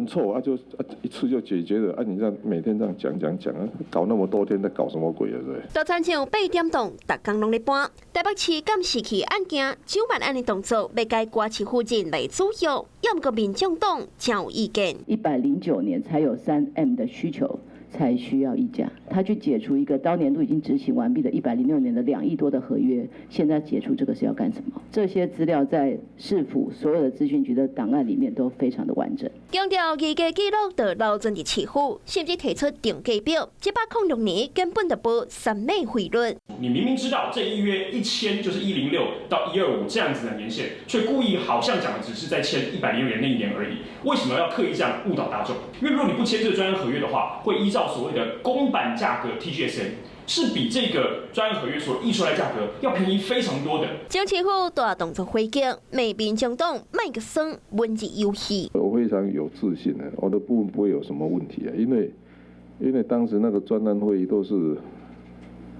錯啊，就啊一次就解決了啊！你這樣每天這樣講講講，搞那麼多天，在搞什麼鬼啊？對。就親像8點檔，逐工攏咧搬。台北市監視器案件，蔣萬安的動作欲共郭市夫人來阻約，猶毋過民眾黨誠有意見。109年才有3M 的需求，才需要議價，他去解除一個當年度已經執行完畢的106年的2億多的合約，現在解除這個是要幹什麼？這些資料在市府所有的資訊局的檔案裡面都非常的完整。強調議價記錄就留存佇市府，甚至提出定價表，106年根本就無3M 費率。你明明知道這一約一簽就是106到125這樣子的年限，卻故意好像講的只是在簽106年那一年而已，為什麼要刻意這樣誤導大眾？因為如果你不簽這個專案合約的話，會依照所謂的公版價格 TGSM 是比這個專案合約所議出來價格要便宜非常多的。蔣市府大動作回擊，罵民眾黨莫閣耍文字遊戲。我非常有自信的，我的部分不會有什麼問題啊，因為當時那個專案會議都是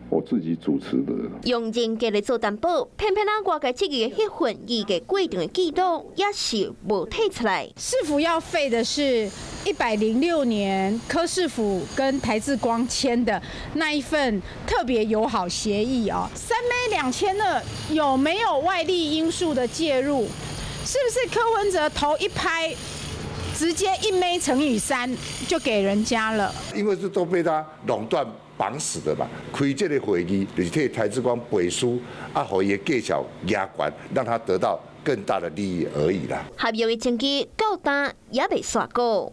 我自己主持的。用人格來做擔保，偏偏啊外界質疑的彼份議價過程的記錄也是無提出來。市府要廢的是106年柯市府跟台智光簽的那一份特別友好協議啊，3M 2200有沒有外力因素的介入？是不是柯文哲頭一拍，直接1M 乘以3就給人家了？因為這都被他壟斷綁死的嘛，開這個會議就是替台智光背書，啊，予伊的價錢壓懸，讓他得到更大的利益而已啦。合約的證據到今也未煞稿。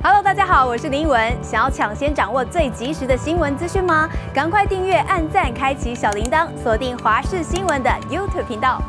Hello，大家好，我是林文。想要搶先掌握最及時的新聞資訊嗎？趕快訂閱、按讚、開啟小鈴鐺，鎖定華視新聞的 YouTube 頻道。